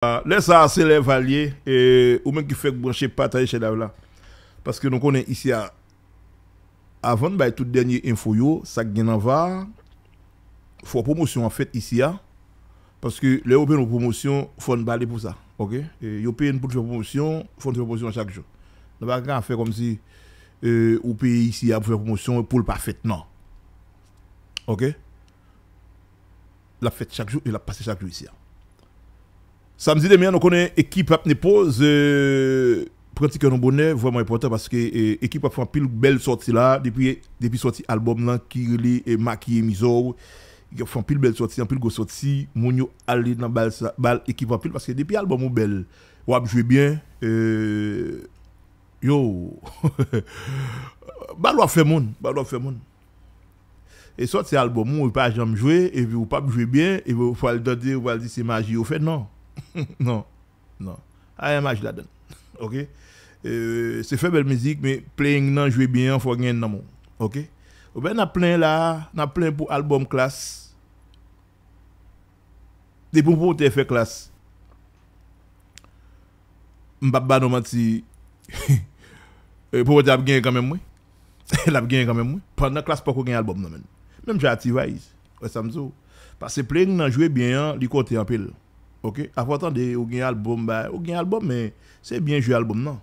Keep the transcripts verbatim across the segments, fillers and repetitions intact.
Lè sa a, se lè Val ye, e ou menm ki fèk branche, pataje chèn live la. Paske nou konnen isi a, avan n bay tout dènye enfo yo, sa k gen nan Va a, fò pwomosyon an fèt isi a. Paske lè yo peye nou pwomosyon, fò n pale pou sa. Oke? E yo peye n pou n fè pwomosyon, fò n fè pwomosyon chak jou. Nou pa ka fè kòmsi e, ou peye isi a pou fè pwomosyon pou l pa fèt, non. Oke? L ap fèt chak jou e l ap pase chak jou isi a. Samdi demen an, nou konnen ekip ap ne poz, e, pran ti kè nou bonè, vrèman enpòtan paske e, ekip ap fè anpil bèl sòti la, depi, depi sòti albòm nan ki rele e, Makiye Mizò w, ki ap fè anpil bèl sòti, anpil gwo sòti, moun yo ale nan bal sa, bal ekip anpil paske depi albòm ou bèl, w ap jwe byen, e, yo, bal w ap fè moun, bal w ap fè moun. E sòti albòm ou, ou pa janm jwe, epi ou p ap jwe byen, epi ou pral tande, ou pral di se maji yo fè, non. Non, non. Pa gen maji ladan l. Oke? E, se fè bèl mizik, men playing nan, jwe byen an, fò gen nan men w. Oke? Oubyen n ap plenyen la, n ap plenyen pou albòm Klass. Depi yon pwomotè fè Klass, m p ap ba nou manti, e, pwomotè ap genyen kanmenm, wi. L ap genyen kanmenm, wi. Pandan Klass poko gen albòm nan men l. Menm jan a T-Vice. Wè sa m di w. Paske playing nan jwe byen an, li konte anpil. Oke? Afò w tande, ou gen albòm, ba, ou gen albòm, men se byen jwe albòm nan.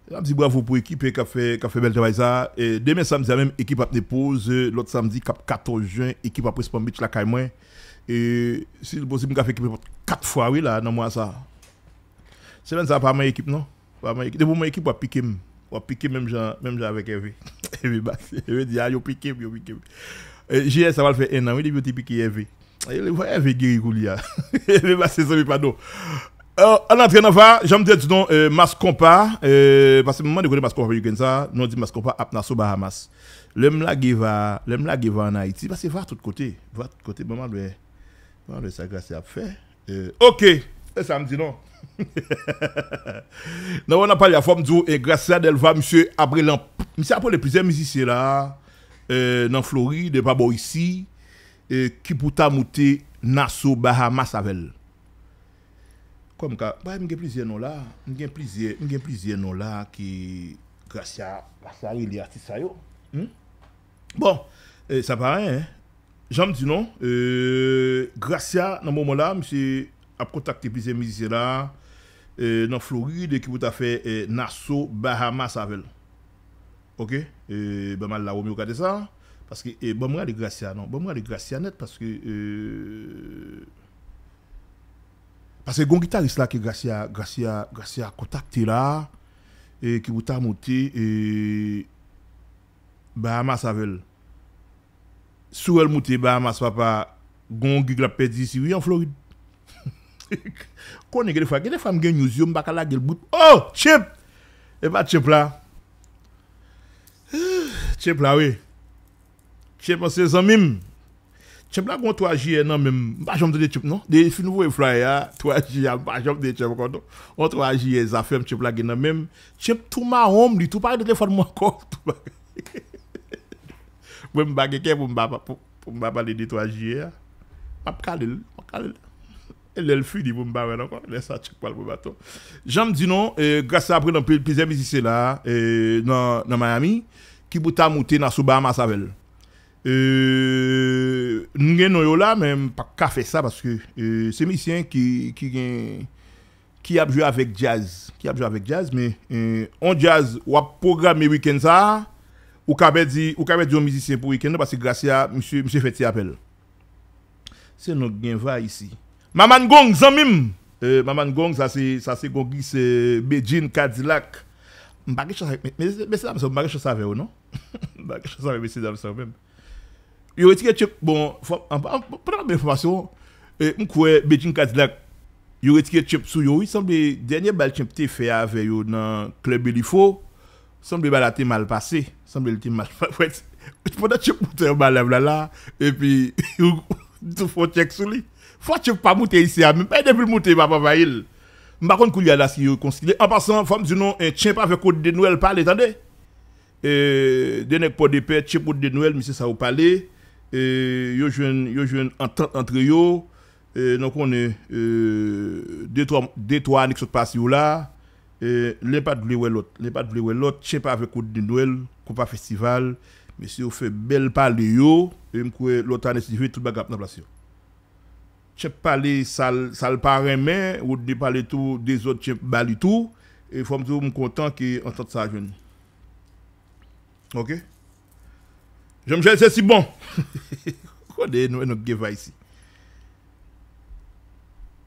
N ap di bravo pou ekip k ap fè, k ap fè bèl travay sa a. E, demen samdi a menm, ekip ap ne poz, e, lòt samdi k ap katòz jen, ekip ap res Palm Beach lakay mwen. E, si l posib, m ka fè ekip nenpòt kat fwa, wi, la, nan mwa sa a. Semèn sa a, pa manyen ekip, non. Pa manyen ekip. Depi w manyen ekip, w ap pike m. W ap pike m menm jan, menm jan avèk Ève. Ève Base. Ève di, a, yo pike m, yo pike m. E, J S sa pral fè en an, wi, depi yo te pike Ève. E, Ève geri koulye a. Ève Base, zanmi pa nou. E, ann antre nan Va, jan m te di nou, e, Mass Konpa, e, paske m mande kote Mass Konpa fè wikenn sa, nou di Mass Konpa ap Nassau Bahamas. Lè m lage Va, lè m lage Va ann Ayiti, paske Va tout kote, Va tout kote, ban m al wè, ban m al wè sa Gracia ap fè. E, oke, e sa m di nou. Nan wè n ap pale a, fò m di w, e, Gracia Delva, misye ap rele, misye ap rele plizyè mizisyen la, e, nan Florid, e pa bò isi, e, ki pou ta moute Nassau Bahamas avè l. Kòm ka, bay, m gen plizyè non la, m gen plizyè, m gen plizyè non la ki Gracia, Gracia rele atis sa yo. Hmm? Bon, e, sa pa anyen, hein. Jan m di nou, e, Gracia, nan moman la, misye ap kontakte plizyè mizisyen la, e, nan Florid, e ki pou ta fè, e, Nassau Bahamas avè l. Oke? E, ban m al la, Romeo, gade sa. Paske, e, ban m rale Gracia, non. Ban m rale Gracia nèt, paske, e, paske gon gitaris la ke Gracia, Gracia, Gracia kontakte la, e ki pou ta moute, e, Bahamas avè l. Si w wè l moute Bahamas, papa, gon gig l ap pèdi isi, wi, an Florid. Konnen gen defwa, gen defwa m gen news yo, m pa ka lage l bout. Oh, Champ! E pa Champ la. Champ la, wi. Champ an se zanmi m. Champ la gon twa jiyè nan men m. M pa janm tande Champ, non. Depi fin voye flyer a, twa jiyè a, m pa janm tande Champ ankò, non. On twa jiyè, zafè m, Champ la gen nan men m. Champ tou mawon m, li tou pa rete telefòn mwen ankò. Tou bagay. Mwen, m pa gen kè pou m pa, pou, pou m pa pale de twa jiyè a. M ap kale l, m ap kale l. E lè l fini pou m pa wè l ankò, lè sa Champ pral pran baton. Jan m di nou, e, Gracia ap rele anpil, plizyè mizisyen la, e, nan, nan Miami, ki pou ta moute Nassau Bahamas avè l. E, m gen non yo la, men m pa ka fè sa paske, e, se mizisyen ki, ki gen, ki ap jwe avèk djaz, ki ap jwe avèk djaz, men, e, on djaz w ap pwograme wikenn sa a, ou ka pèdi, ou ka pèdi yon mizisyen pou wikenn nan, paske Gracia, misye, misye fè ti apèl. Se nou k gen va isi. Maman Gong, zanmi m! E, Maman Gong, sa se, sa se gongis, e, Bedjine Cadillac. M pa gen chans avèk, men, men, men se dam sa, m pa gen chans avè yo, non. M pa gen chans avèk mesye dam sa yo menm. Yo retire Champ, bon, fò, an, an, pandan m ap bay enfòmasyon, e, m kwè Bedjine Cadillac, yo retire Champ sou yo, wi, sanble dènye bal Champ te fè avè yo nan klèb Elifo, sanble bal la te mal pase, sanble l te mal, pandan Champ moute anba live la la, epi, m tou fè yon tchèk sou li. Fò Champ pa moute isi a, menm, e depi l moute, m ap anvayi l. M pa konn koulye a la si yo rekonsilye. An pasan, fò m di nou, e, Champ avèk Rod Denwel pale, tande. E, de nèg Pòdepè, Champ, Rod Denwel, mesye sa yo pale. E, yo jwenn, yo jwenn antant antre yo. E, nou konnen, e, de twa, de twa ane ki sot pase yo la, e, len pa t vle wè lòt. Len pa t vle wè lòt. Champ avèk Rodney Noël, Konpa Festival. Mesye yo fè bèl pale yo. E m kwè lòt ane, si Dye vle, tout bagay ap nan plas yo. Champ pale sa l, sa l pa renmen, Rodney pale tou, dezòd Champ ba li tou. E fò m di w, m kontan ke antant sa a jwenn. Ok? Jean-Michel, se si bon. Kote nou, nou gen va isi.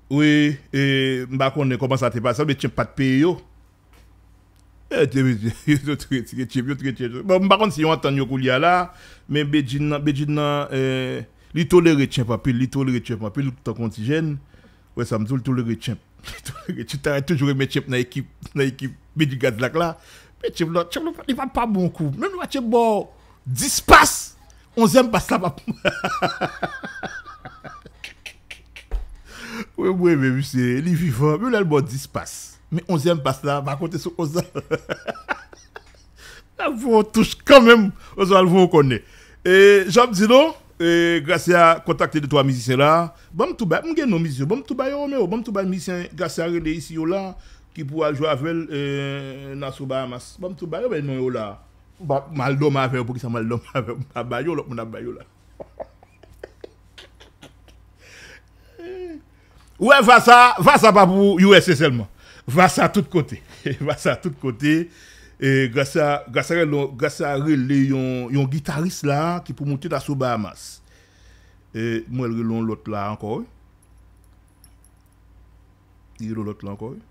Wi, e, m pa konnen kòman sa te pase, men Champ pa t peye yo. E, te, yo te retire Champ, yo te retire Champ. Bon, m pa konn si yo antann yo koulye a la, men Bedjine nan, Bedjine nan, e, li tolere Champ anpil, li tolere Champ anpil, tankou yon ti jèn. Wè sa, m di w, li tolere Champ. Li tolere Champ, ta toujou renmen Champ nan ekip, nan ekip Bedjine Gazlak la. Men Champ la, Champ la, li pa, pa bon kou. Menm lè Champ ba w dis pas, onzyèm pas la pa. Wi, m renmen misye, li vivan. Menm lè l ba w dis pas. Men onzyèm pas la, pa konte sou onz la. L ap voye w touch kanmenm, Oswald voye w konnen. E, jan m di nou, e, Gracia kontakte de twa mizisyen la. Ban m tou bay, m gen non mizisyen, ban m tou bay yo, Romeo, ban m tou bay mizisyen Gracia rele isi yo la, ki pou al jwe avè l, e, Nassau Bahamas. Ban m tou bay yo, men non yo la. M pa, m al dòmi avè yo, poukisa m al dòmi avè yo, m pa bay yo, lòt moun ap bay yo la. Ou wè, va sa, va sa pa pou U S A sèlman. Va sa tout kote. Va sa tout kote. E, Gracia, Gracia rele, Gracia rele yon, yon gitaris la ki pou moute Nassau Bahamas. E, m wè l rele yon lòt la ankò, wi. Li rele yon lòt la ankò, wi.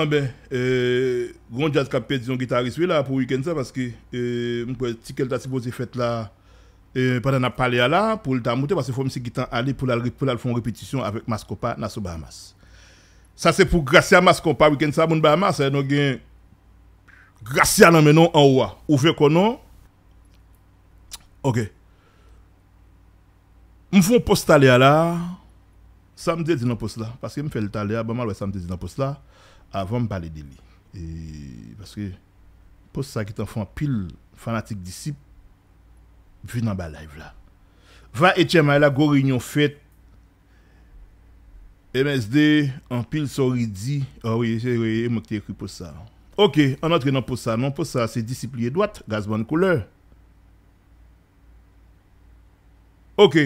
Anben, e, gon djaz k ap pèdi yon gitaris, wi, la, pou wikenn sa, paske, e, m kwè tikè l ta sipoze fèt la, e, pandan n ap pale a la, pou l ta moute, paske fò misye gentan ale pou l al re-, pou l al fè yon repetisyon avèk Mass Konpa Nassau Bahamas. Sa se pou Gracia Mass Konpa wikenn sa, moun Bahamas, e, nou gen Gracia nan men nou anwo a. Ouvè kò nou. Ok. M fè yon pòs talè a la. Sa m te di nan pòs la, paske m fè l talè a, ban m al wè sa m te di nan pòs la, avan m pale de li. E, paske pòs sa gentan fè anpil fanatik Disip vin anba live la. Va H M I la, gwo reyinyon fèt. M S D, anpil sa w ri di. Ah wi, se vre, e mwen ki te ekri pòs sa. Ok, ann antre nan pòs sa. Non, pòs sa, se Disip li ye dwat, Gazman Koulè. Ok.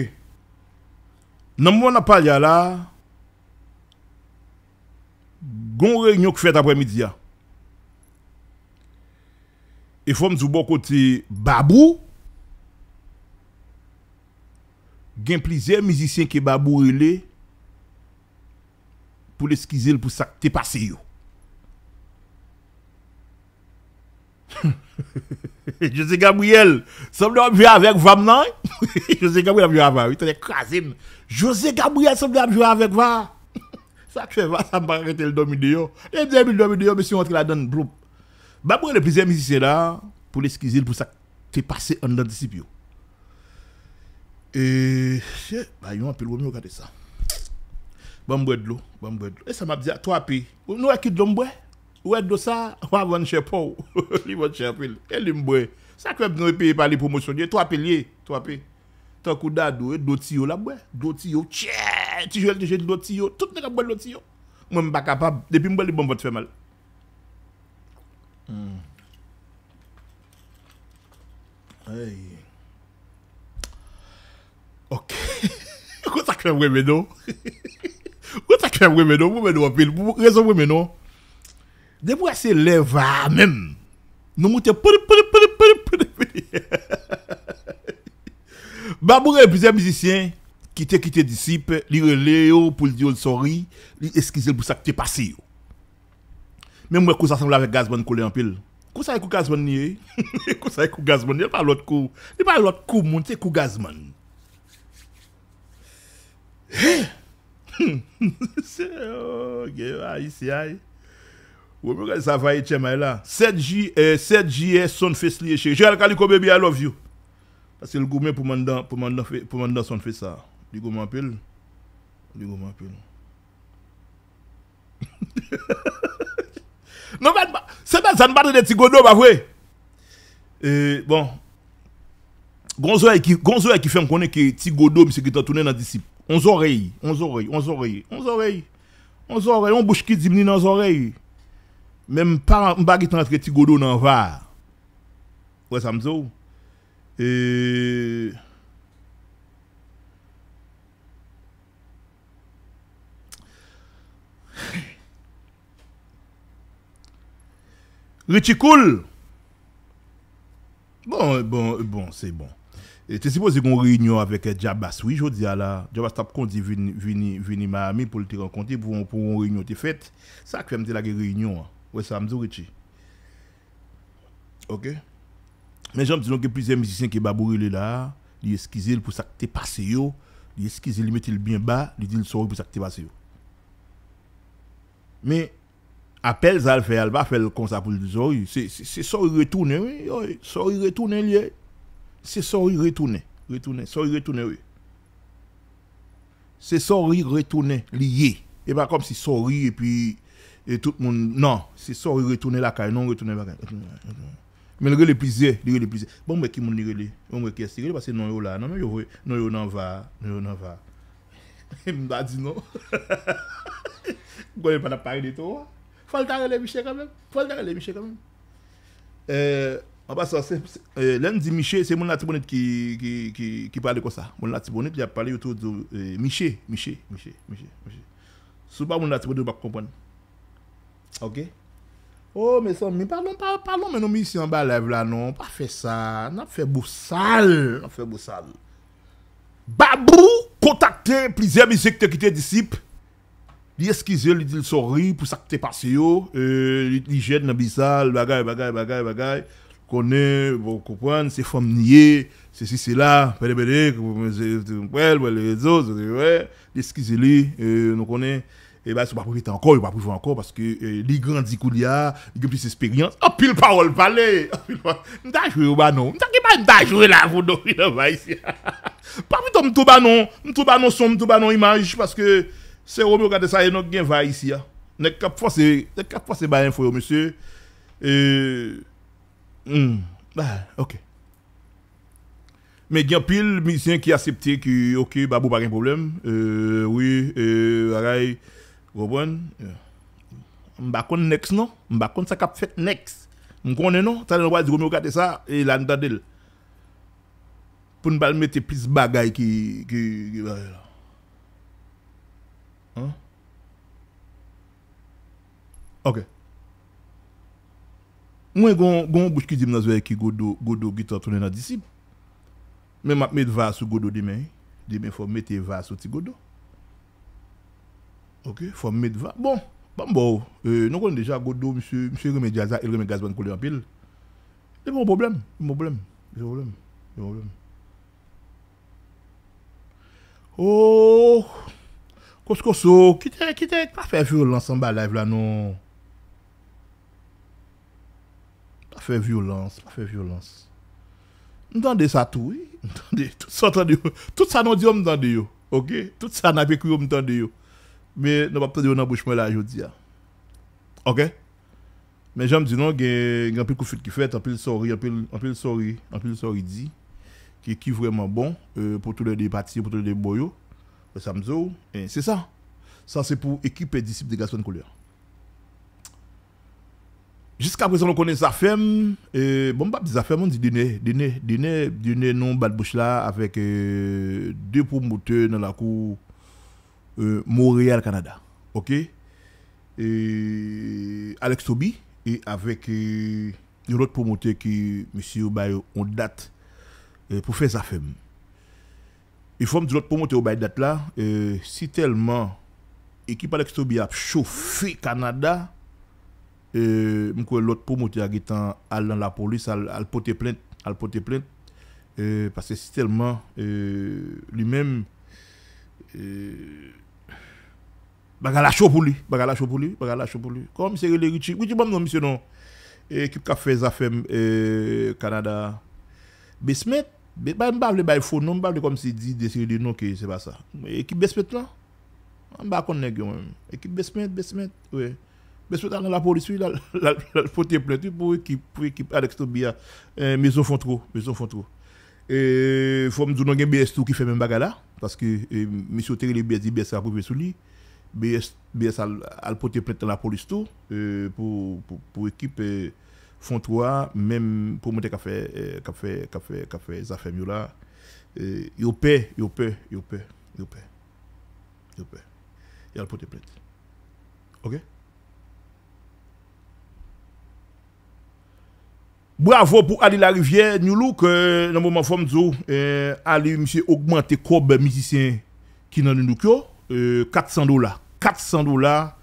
Nan moman n ap pale a la, gon reyinyon k fèt aprèmidi a. E fò m di w bò kote Babou, gen plizyè mizisyen ke Babou rele pou l eskize l pou sa k te pase yo. José Gabriel, sanble w ap jwe avèk va m nan, wi. José Gabriel ap jwe avèk va, wi, tande kraze m. José Gabriel sanble ap jwe avèk va. Sa k fè va sa m pa ka kite l dòmi deyò. Depi l dòmi deyò, mesye rantre ladann, bloup. Babou rele plizyè mizisyen la pou l eskize l pou sa k te pase anndan Disip yo. E, shit, ba yo anpil, Romeo, gade sa. Ban m bwè dlo, ban m bwè dlo. E sa m ap di a, twa P. Nou wè ki dlo m bwè? Ou wè dlo sa, w a vann chè pa w. Li vann chè anpil. E li m bwè. Sa k fè m nou peye pa li pwomosyon li ye, twa P li ye, twa P. Tankou Dadou, e dlo tiyo l ap bwè. Dlo tiyo, tchè! Ti Joel te jwenn dlo tiyo. Tout nèg ap bwè dlo tiyo. Mwen, m pa kapab. Depi m bwè li, ban m vant fè mal. Hmm. Ay. Ok. Konsa k fè m renmen nou. Konsa k fè m renmen nou. M renmen nou anpil. Pou rezon m renmen nou. Depi w wè se lè va a menm. Nou moute poudip, poudip, poudip, poudip, poudip. Babou gen plizyè mizisyen ki te kite Disip, li rele yo pou l di yo l sorry, li eskize l pou sa k te pase yo. Men m wè kou sa sanble avèk Gazman Koulè anpil. Kou sa e kou Gazman li ye. Kou sa e kou Gazman li ye, li pa lòt kou. Li pa lòt kou moun, se kou Gazman. Se, oh, gen ayisyen, ay. Wè, mwen gade sa va H M I la. Sèt ji, eh, sèt jiyè, Sunfest li ye, cheri. Joel Calico, baby, I love you. Paske l goumen pou m anndan, pou m anndan fe-, pou m anndan Sunfest sa. Li goumen anpil. Li goumen anpil. Non, men, se pa sa, n pa tande ti godo, pa vre? E, bon. Gon zòrèy ki, gon zòrèy ki fè m konnen ke Ti Godo, misye gentan tounen nan disip. On zòrèy, on zòrèy, on zòrèy, on zòrèy, on zòrèy, on bouch ki di m li nan zòrèy. Men m pa, m pa gentan antre Ti Godo nan va. Wè sa m di w? E, Richie Cool. Bon, bon, bon, se bon. E te sipoze gen yon reyinyon avèk, eh, Jabas, wi, jodi a la. Jabas t ap kondi vini, vini, vini Miami pou l te rankontre, pou, pou yon reyinyon te fèt. Sa k fè m te lage reyinyon an. Wè sa m di w, Richie. Ok. Men jan m di nou, gen plizyè mizisyen ke Babou rele la, li eskize l pou sa k te pase yo, li eskize l, li mete l byen ba, li di l sòri pou sa k te pase yo. Men, apèl sa l fè a, l pa fè l konsa pou l di sòri. Se, se, se sòri retounen, wi, wi. Sòri retounen li ye. Se sòri retounen. Retounen. Sòri retounen, wi. Se sòri retounen li ye. E pa kòmsi sòri epi, e tout moun. Non, se sòri retounen lakay, non, retounen lakay. Men l rele plizyè, li rele plizyè. Bon, m wè ki moun li rele. Bon, m wè kiyès li rele, paske non yo la. Non, men yo vre, non yo nan va, non yo nan va. M pa di non. M konnen pa n ap pale de to a. Fò l ta rele Miche kanmenm. Fò l ta rele Miche kanmenm. Eh, an pasan, se, se, eh, lè n di Miche, se moun Latibonit ki, ki, ki, ki pale konsa. Moun Latibonit, lè y ap pale, yo toujou di, eh, Miche, Miche, Miche, Miche, Miche. Si w pa moun Latibonit, ou p ap konprann. Ok? Oh, mezanmi, pa non, pa, pa nonmen non mizisyen anba live la, non. Pa fè sa. N ap fè bosal. N ap fè bosal. Babou kontakte plizyè mizisyen ki te kite Disip. Li eskize l, li di l sòri pou sa k te pase yo. Eh, li, li jèn nan biznis la, bagay, bagay, bagay, bagay. Konnen, bon, konprann, se fanm li ye, sesi, sela, pède, pède, pède, pède, pède, pède, li eskize li, eh, nou konnen, e bagay sa yo p ap repete ankò, yo p ap rive ankò, paske, eh, li grandi kounye a, li gen plis esperyans, anpil pawòl pale, anpil pa-, m ta jwe yo ba non, m ta gen bagay m ta jwe la pou nou vin anba isi. Pa pito m tou ba non, m tou ba non son, m tou ba non imaj, paske se Romeo Gade sa, e nou gen va isi a. Nèg k ap fòse, nèg k ap fòse bay enfo yo, mesye. E, hmm, ba, ok. Men gen anpil mizisyen ki aksepte ke, ok, Babou pa gen pwoblèm. Euh, wi, euh, bagay, ou konprann? M pa konn next non. M pa konn sa k ap fèt next. M konnen non. Talè nou pral di Romeo Gade sa, e la n tande l. Pou n pa al mete plis bagay ki, ki, ki bagay la. Hein? Ok. Mwen gon, gon bouch ki di m nan zòrèy ki Godo, Godo gentan tounen nan Disip. Men m ap met va sou Godo demen, wi. Demen fò m mete va sou Ti Godo. Ok, fò m met va. Bon, ban m ba w. Euh, nou konnen deja Godo, misye, misye renmen djaz la, e l renmen Gazzman Couleur anpil. Li pa yon pwoblèm, li pa yon pwoblèm, li pa yon pwoblèm, li pa yon pwoblèm. Oh! Koskoso, kite, kite, pa fè vyolans anba live la non. Pa fè vyolans, pa fè vyolans. M tande sa tou, wi. M tande, tout sa w tande yo, tout sa nou di yo, m tande yo. Ok? Tout sa n ap ekri yo, m tande yo. Men nou p ap tande yo nan bouch mwen la jodi a. Ok? Men jan m di nou, gen, gen anpil kout fil ki fèt, anpil sòri, anpil, anpil sòri, anpil sòri di, ki, ki vrèman bon, euh, pou toulède pati yo, pou toulède bò yo. Wè sa m di w, e se sa. Sa se pou ekip Disip de Gazzman Couleur. Jiskaprezan nou konnen Zafèm, e, bon, m p ap di Zafèm, nou di Denè, Denè, Denè, Denè nou bat bouch la avèk, euh, de pwomotè nan lakou, euh, Montréal, Kanada. Ok? E Alex Toby e avèk, e, yon lòt pwomotè ke mesye yo ba yo yon dat, e, pou fè Zafèm. E fò m di lòt pwomotè yo bay dat la, e, si tèlman ekip Alex Toby ap chofe Kanada, e, m kwè lòt pwomotè a gentan al nan lapolis, al, al pote plent, al pote plent, e, paske si tèlman, e, li menm, e, Bagay la cho pou li, bagay la cho pou li, bagay la cho pou li. Kòman misye rele Richie? Richie, ban m non misye non. E, ekip k ap fè Zafèm, e, Kanada. Basement? Be-, ba, m pa vle bay fo non, m pa vle kòmsi di de seri de non ke se pa sa. Ekip Basement lan? M pa konn nèg yo mwen menm. Ekip Basement, Basement, wi. Basement al nan lapolis, wi, l al, l al, l al pote plent, wi, pou ekip, pou ekip Alex Toby a. E, Maison Fontreau, Maison Fontreau. E, fò m di w, non, gen B S tou ki fè menm bagay la, paske, e, misye yo te rele B S, di B S la prive sou li. B S, B S al, al pote plent nan lapolis tou, e, pou, pou, pou ekip, e, Fon twa a, menm pwomotè k ap fè, e, k ap fè, k ap fè, k ap fè zafè m yo la, e, yo pè, yo pè, yo pè, yo pè, yo pè. Y al pote plent. Oke? Bravo pou Ali Larivière, New Look, euh, nan moman fò m di w, euh, Ali, misye ogmante kòb mizisyen ki nan New Look yo, euh, kat san dola. Kat san dola,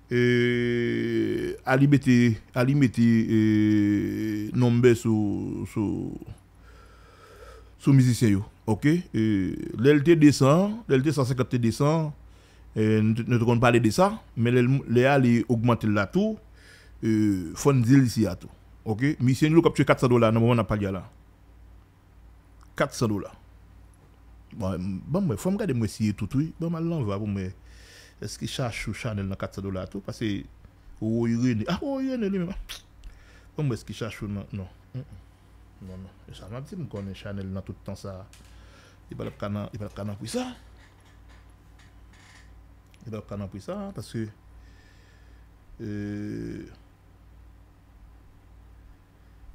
euh, Ali mete, Ali mete, euh, nonbe sou, sou, sou mizisyen yo. Oke? Euh, lè l te de san, lè l te san senkant te de san, euh, nou te, nou te konn pale de sa, men lè, lè Ali ogmante l la tou, euh, fò n di l isi a tou. Oke? Misye New Look ap tchwe kat san dola nan moman n ap pale a la. Kat san dola. Bon, m, ban m wè, fò m gade m wè si e tout wi. Ban m al nan va pou m wè. Èske Chachou Chanel nan kat san dola tou? Pase Roro Irené. Ah, Roro Irené li menm. Ban m wè èske Chachou nan. Non. Mm, mm. Non, non. E sa m ap di, m konnen Chanel nan tout tan sa. Li pa t ap ka nan, li pa t ap ka nan pri sa. Li pa t ap ka nan pri sa, paske, euh,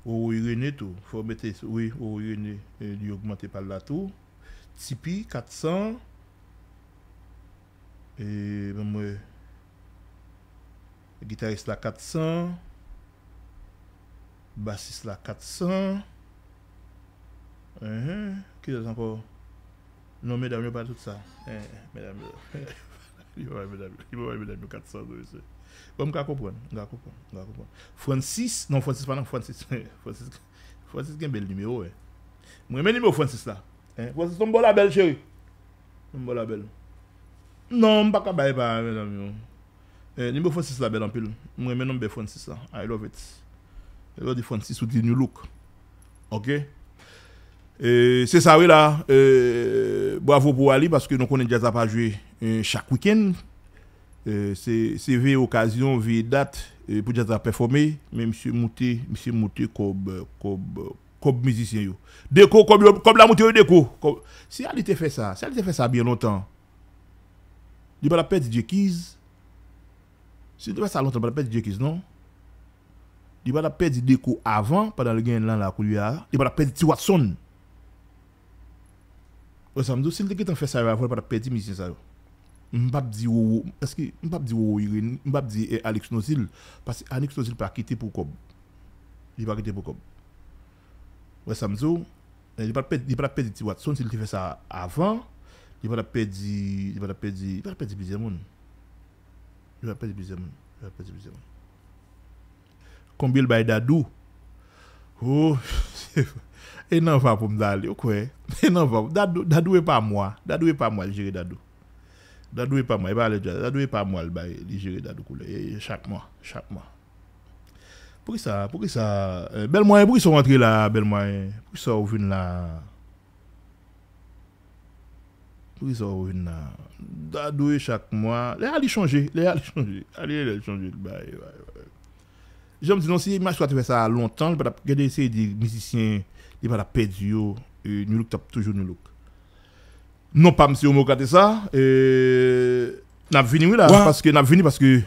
Roro Irené tou. Fò mete, wi, Roro Irené, eh, li ogmante pa l la tou. Tipi, kat san. E, ban m wè. Gitaris la, kat san. Basis la, kat san. Enhen. Kilès ankò? Non, medam yo pa tout sa. Eh, medam yo. Li pa bay medam yo. Li pa bay medam yo kat san do, mesye. Bon, m ka konprann. M ka konprann. M ka konprann. Francis. Non, Francis pa nan. Francis. Francis, Francis gen bèl nimewo, wi. M renmen nimewo Francis la. Hein? Francis, non, m ba w labèl, cheri. Non, m ba w labèl. Non, m pa ka bay pa, medam yo. Eh, nimewo Francis la bèl anpil. M renmen nonbe Francis la. I love it. Lè w di Francis, ou di New Look. Oke? E, se sa wi la. E, bravo pou Ali, paske nou konnen djaz la pa jwe, e, chak wikenn. E, se, se veye okazyon, veye dat, e, pou djaz la pèfòme. Men misye moute, misye moute kòb, kòb, kòb mizisyen yo. Deko, kòb yo, kòb la moute wi, Deko. Kòb, si Ali te fè sa, si Ali te fè sa byen lontan, li pa t ap pèdi Djekiz. Si li te fè sa lontan, li pa t ap pèdi Djekiz, non. Li pa t ap pèdi Deko avan, pandan l genyen l lan la koulye a. Li pa t ap pèdi Ti Watson. Wè sa m di w, si l te gentan fè sa yo avan, li pa t ap pèdi mizisyen sa yo. M p ap di Roro, èske, m p ap di Roro Irené, m p ap di, eh, Alex Nozil, paske Alex Nozil pa kite pou kòb. Li pa kite pou kòb. Wè sa m di w, eh, li pa t ap pèdi, li pa t ap pèdi Ti Watson si l te fè sa avan. Li pa t ap pèdi, li pa t ap pèdi, li pa t ap pèdi plizyè moun. Li pa t ap pèdi plizyè moun. Li pa t ap pèdi plizyè moun. Konbyen l bay Dadou? Oh, e nan va pou m t ale, ou kwè? E nan va. Dadou, Dadou e pa mwa. Dadou e pa mwa, li jere Dadou. Dadou e pa mwa, e pa lè djaz. Dadou e pa mwa, li bay, li jere Dadou koulè. E, e chak mwa, chak mwa. Poukisa, poukisa, eh, Bèl Mwayen, poukisa w antre la, Bèl Mwayen? Poukisa w vin la? Poukisa w vin la? Dadou e chak mwa. Lè a li chanje, lè a li chanje. A li, lè li chanje, li bay, bay, bay. Jan m di non, si Mastro te fè sa lontan, li pa t ap, gade, eseye di mizisyen, li pa t ap pèdi yo, e, New Look t ap toujou New Look. Non pa m se Omokate sa, e, n ap vini wi la, paske n ap vini paske